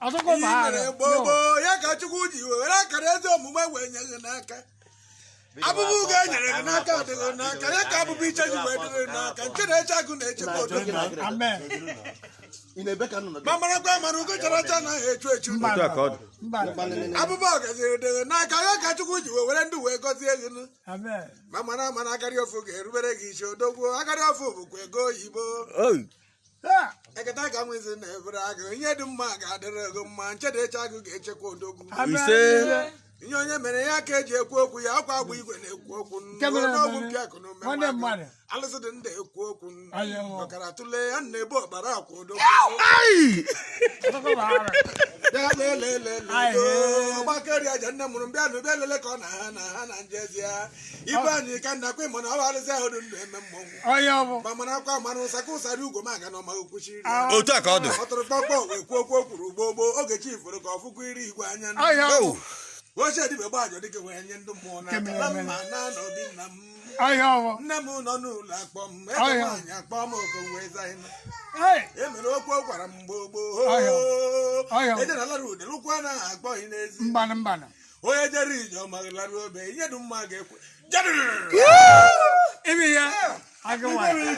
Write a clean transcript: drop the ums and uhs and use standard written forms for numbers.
Ọtụkọ Ihe bụ i mere arụ. gboo gboo ya ka Chukwu ji were akara ezi omume wee nye gị n'aka. Abụbụ ugo e nyere gị n'aka adịghị n'aka ya ka abụbụ iche ji wee dịrị n'aka nke na-eche agụ na-echekwa odogwu. Amen. Ị na-ebe ka nnụnụ gị? Ma marakwa mara ugo chara acha anaghị echu echu. Mba. Otu a ka ọ dị. Mba. Abụba ọgaziri dịghị n'aka ya ka Chukwu ji wee were ndụ wee gọzie gị nụ. Amen. Ma mara mana akarị ofu ga-erubere gị isi odogwu akarị ofu bụkwa ego oyibo. Oi. Ha. Eketa ka nwezi na-ebere agụ ihe dị mma ga-adịrị gị mma nchedeche agụ ga-echekwa odogwu. Amen. Ise. Ihe onye mere ya ka eji ekwu okwu ya ọkwa agba igwe na-ekwu okwu Nke mere n'ogwu mere. mpịa akụ na ume Nwanne nwa agụ. mmadụ. Alụsị dị ndị ekwu okwu Onye nwụọ. ọkara tụlee ya na-ebu ọkpara akwa odogwu. Ai! Ọtụkọ bụ arụ. Bịa lelelele Ai. ọgbakeri aja nne mụrụ m bịa nụ bịa lele ka ọ na ha na ha na njezie ibe anyị ka nna kwe mana ọ bụ alụsị ahụ dị ndụ eme mmọnwụ. Onye ọ bụ. Ma mara akwa mara ụsa ka ụsara ugwo m aga na ọma okwuchiri Ah. Otu a ka ọ dị. ọ tụrụ kpọkpọ wee kwuo okwu o kwuru gboo gboo oge chi ifuru ka ọ fụkwa iri igwe anya nụ. Onye ọ bụ. Oh. Ochie dibịa gbajọ dịka wee nye ndị mmụọ n'aka Kemere na mere. mma na n'obi nna m. Onye ọ bụ. Nne m nọ n'ụlọ akpọ m eze Ọhịa. nwaanyị akpọ m oku wee za ịnụ. Hey. E mere okwu ọ gwara m mgbe gboo. Ọhịa. Ọhịa. Eje na lara ude lụkwa anaghị akpọ ị n'ezi. Mbanụ mbanụ. Onye jere ije ọ maghị lara obe ihe dị mma ga-ekwe. Jedụ! Imi ya. Agụ nwanyị.